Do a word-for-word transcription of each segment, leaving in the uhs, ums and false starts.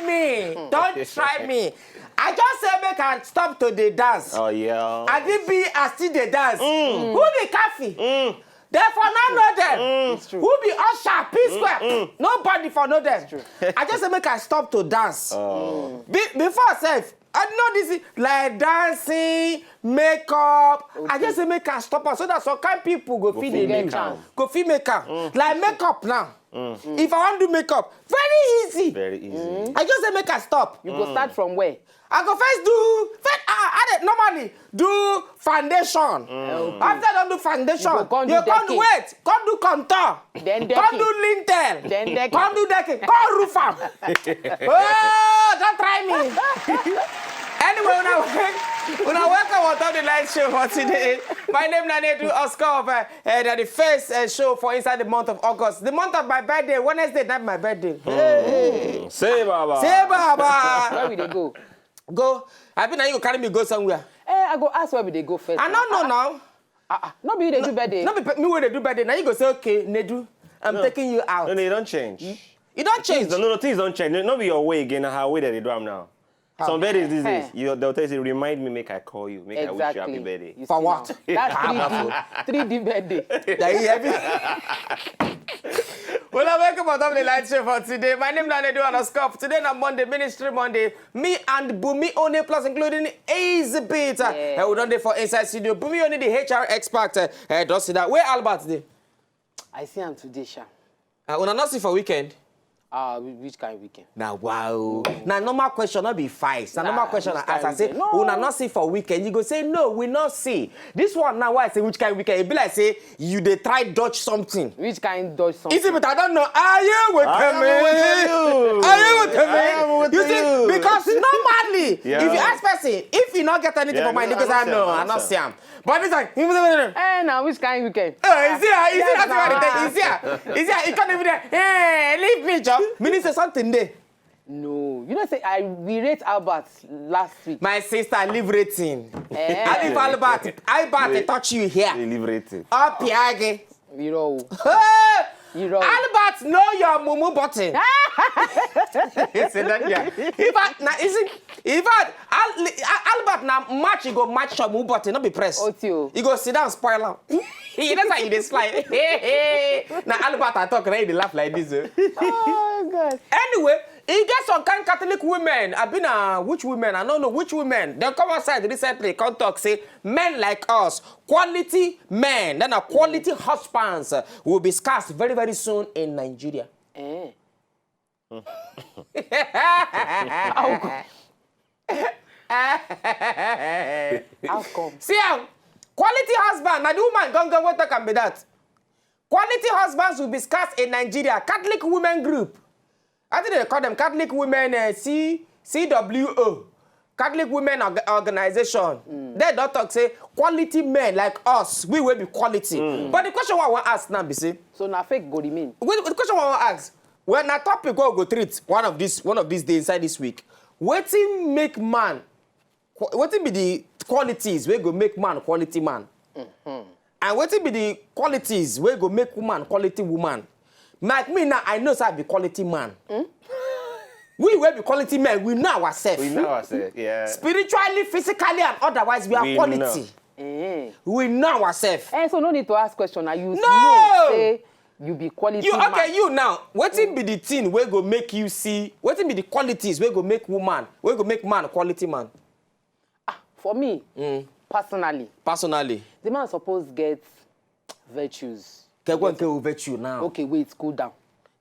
Me, don't try me. I just say make I stop to dey dance. Oh yeah. I did be I still dey dance. Who be Kaffy? Therefore, no know them. It's true. Who be Usher, P Square? Nobody for know them. I just say make I stop to dance. Be, before self, I know this is like dancing, makeup. I just say make I stop am so that some kind people go feel feel dey make do. Am. Go feel make am. Like makeup now. If I want do makeup, very easy. Very easy. I just say make I stop. You go start from where? I go first do first. I, I dey normally do foundation. After I don do foundation, You go come do you come decking. Wait, come do contour, Then come decking. Do lintel, Then decking. Come do decking, come roof am. Oh, don't try me. Anyway, una, una welcome on top the light show for today. My name na Nedu Oscar. Uh, uh, na the first uh, show for inside the month of August, the month of my birthday. Wednesday, not my birthday. Hey. Say Baba. Say Baba. Where we dey go? Go. I been you carry me go somewhere. Eh, I go ask where we dey go first. I don't know now. Ah, ah, no be you dey do birthday. No be pe- me wey dey do birthday. Now you go say okay, Nedu, I'm taking you out. No, no, you don't change. You don't change. No, no, things don't change. No, no be your way again. How way that they do am now. Some birthdays these days, Eh. you they'll tell you, remind me, make I call you, make I wish you happy Exactly. Birthday. You For see what? Now? That's three D. Three D birthday. That you heavy. Well, I welcome on top the light show for today. My name is Nanedu Underscore. Today na Monday, Ministry Monday. Me and Bumi Oni plus including Easy Beat. Uh, Yeah. uh, we don dey for inside studio. Bumi Oni, the H R expert. Uh, uh, don't see that. Where Albert dey? I see am today, sha. Uh, una not see for weekend. Ah, whi- which kind weekend? Na wow. Na normal question, not be fight. Na normal Nah, question I which ask. I kind say, weekend? No. Una not see for weekend. You go say, no, we not see. This one now, why I say which kind weekend? It be like say you dey try dodge something. Which kind dodge something? Easy, but I don't know. Are you with I me? am with you. Are you with me? I am with You see, you. Because normally, Yeah. If you ask person, if you not get anything Yeah, for mind, no, because I I don't know, see I am, not I see am. But it's like, you know, Eh, now which kind weekend? Uh, is it, is it Yes, not what it is? Is it? Is it? You can't even. Hey, leave me, Joe. Minister, something there. No, you know say I we rate Albert last week. My sister, leave rating. Eh? And if Albert, Albert Wait. Touch you here. They leave rating. Up here. You know, Hey! You know. Albert, know your mumu button. Say that, yeah. In fact, now is it? In fact, Al- Al- Albert now match, he go match your mumu button, not be press. Oti o. He go sit down, spoil am. He that's how you dey slide. Now Albert, I talk, now he dey laugh like this. Eh? Oh God. Anyway, e get some kind Catholic women. I been uh, which women? I don't know which women. They come outside recently, come talk say men like us, quality men, then a quality husbands uh, will be scarce very very soon in Nigeria. Eh. How come? See am, quality husband na the woman gangan wey talk am be that. Quality husbands will be scarce in Nigeria. Catholic women group, I think they call them Catholic women uh, C C W O. Catholic Women Org- Organization. They don't talk say quality men like us, we will be quality. But the question I want to ask now be say, So na fake go remain. Wait, the question I want to ask. When a topic go go treat one of these one of these days inside this week, wetin make man, qu- wetin be the qualities wey go make man quality man, and wetin be the qualities wey go make woman quality woman? Like me now, I know say I be quality man. We wey be quality men, we know ourselves. We know ourselves. Yeah. Spiritually, physically, and otherwise, we are We quality. Eh. We know ourselves. Eh, so no need to ask question. Now you No! know say you be quality You man. Okay? You now. Wetin be the thing wey go make you see? Wetin be the qualities wey go make woman? Wey go make man quality man? For me, personally, Personally, the man suppose get virtues. kekwe nke o virtue now. Okay, wait, cool down.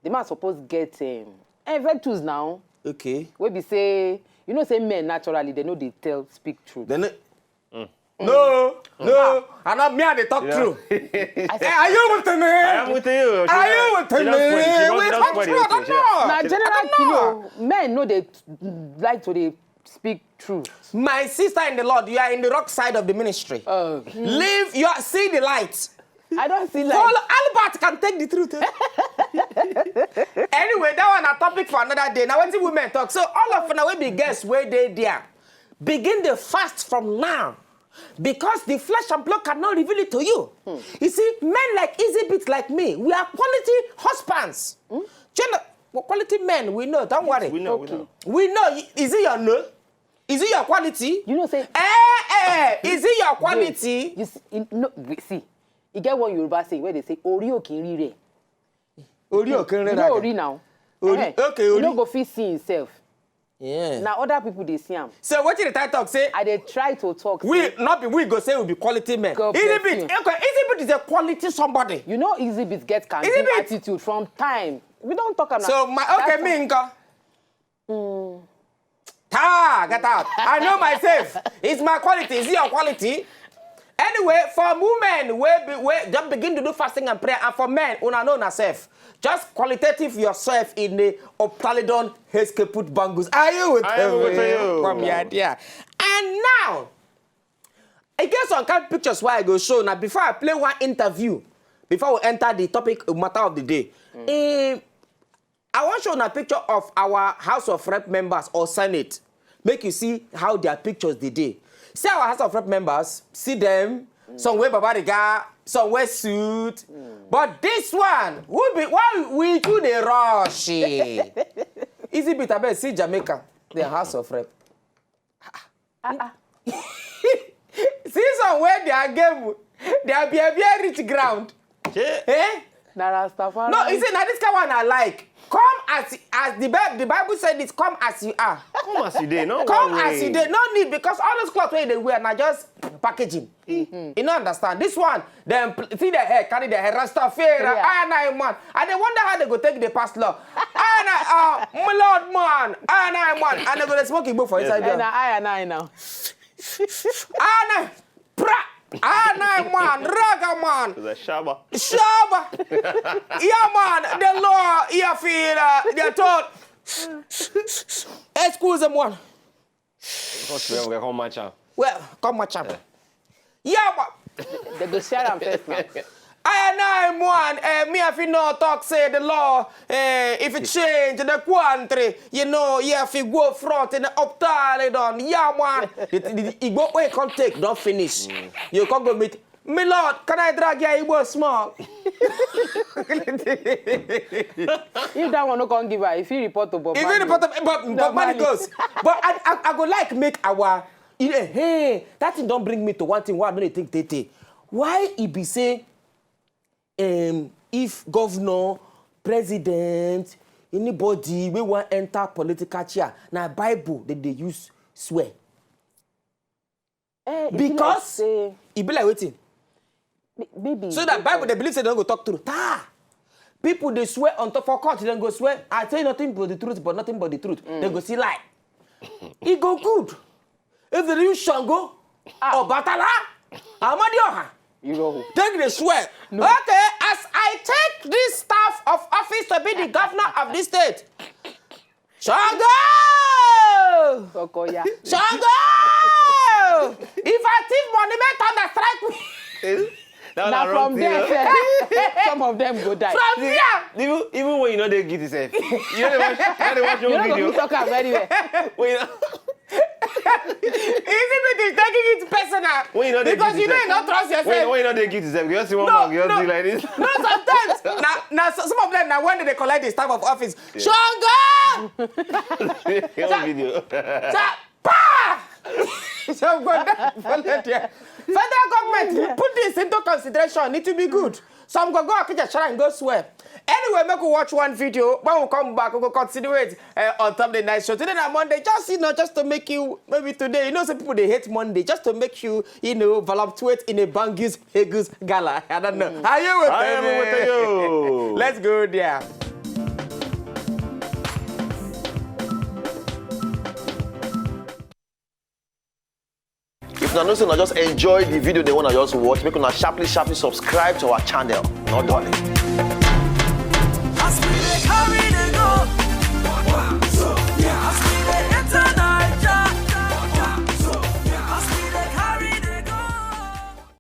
The man suppose get um, eh, virtues now. Okay. Wey be say, you know say men naturally they know they tell speak truth. Then. No, no, and not me. I dey talk Yeah. true. Eh, are you with me? I am with you. She Are you don't- with she me? don't spoil it. She We don't talk spoil it. true. I don't She- know. Na I general don't know. kilo, men no dey like to dey speak truth. My sister in the Lord, you are in the wrong side of the ministry. Uh, Leave your see the light. I don't see like. Follow Albert can take the truth. Eh? Anyway, that one a topic for another day. Now, when the women talk, so all of now we be guests where they there. Begin the fast from now. Because the flesh and blood cannot reveal it to you. You see, men like Easy Beat like me, we are quality husbands. Do you know, But quality men, we know. Don't worry. We know, we know. We know. Is it your no? Is it your quality? You know, say Eh, eh, is it your quality? You see, you know, we- see, you get one Yoruba saying where they say, "Ori o kì í rí rẹ̀." Orí òkè You rẹ̀ know, Ori now. Ori, Eh, okay, You Ori. no go fit see himself. Yeah. Now other people they see him. So what did the title talk say? I dey try to talk. We say, not be we go say we be quality men. God Easy bless beat. you. Okay, Easy beat is a quality somebody. You know, Easy Beat get can Easy give Beat. Attitude from time. We don't talk about. So my okay, me nko. Ta, get out. I know myself. It's my quality. Is it your quality? Anyway, for women, we, be, we just begin to do fasting and prayer. And for men, una know yourself. Just qualitative yourself in the Optalidon Heskeput Bangus. Are you with I am me? With you. From your idea. And now, I get some kind of pictures why I go show. Now, before I play one interview, before we enter the topic matter of the day, eh, I want show a picture of our House of Rep members or Senate. Make you see how their pictures they dey. See our House of Rep members, see them. Some wear babariga, some wear suit. But this one, who be why we do the rush? Eh? Easy bit, I bet see Jamaica, the House of Rep. See some where they are game, they are be a very rich ground. Yeah. Eh? Na Rastafari. No, you see, now this kind one I like. Come as as the Bible, the Bible said this. Come as you are. Come as you dey, no Come worry. As you dey. No need because all those clothes where they wear now just packaging. You no understand this one. Them pl- see the hair, carry the hair, Rastafari, Yeah. I nine man. And they wonder how they go take the past law. I nine, uh, my lord man, I nine man, and they go to smoke igbo for inside And there. I and I now. I nine, pra, I nine man, raga man. The Shaba. Shaba. Yeah, man. The law, you feel uh, they're told. Excuse them one. Come swear, we come match am. Well, come watch up. Yeah, man. They go share am first now. I and I one, uh, me if you no talk say the law, uh, if it change the country, you know, yeah, if you go front in the uptile done, yeah, man. It, it, it go where you come take, don't finish. You come go meet me, Lord. Can I drag your Igbo small? If that one no come give her, if he report to Bob If Marley, you report, but, but money Normally. Goes. But I, I, I go like make our, you know, hey, that thing don't bring me to one thing. Why don't you think, Tete? Why it be say, um, if governor, president, anybody we want enter political chair, now Bible that they use swear. Eh, e be like Because say, it be like waiting. may- maybe So that Bible they believe say they don't go talk through. Ta! People they swear on top for court, they go swear. I tell you nothing but the truth, but nothing but the truth. They go see lie. It go good. If they use Shango or Batala, Amadioha, You know who? Take the swear. Okay, as I take this staff of office to be the governor of this state, Shango! Okoya. Shango! If I thief money, make thunder strike me. That one Na na wrong from thing, there, oh. sef, some of them go die. From here. Even even when you know they get yourself. You know they watch, you know they watch You your no go video. fit talk am very well. When you know, Easy me is taking it personal. When you know they Because give you know yourself. you not trust when, yourself. when you know they get yourself, you just see one No, man, you just no. do like this. No, sometimes now, now so- some of them now when they collect the staff of office, Shango! Your video. Sa- Pa! Some go down for there. Federal government put this into consideration. It will be good. Some go go Akija Shara and go swear. Anyway, make we watch one video. When we come back, we go continue it uh, on top of the night show. Today na Monday. Just you know, just to make you maybe today. You know, some people they hate Monday. Just to make you you know voluptuate in a Bangus Hegus gala. I don't know. Are you with I am me? With you. Let's go there. If una know say una just enjoy the video they wanna just watch, make una sharply sharply subscribe to our channel. Not done.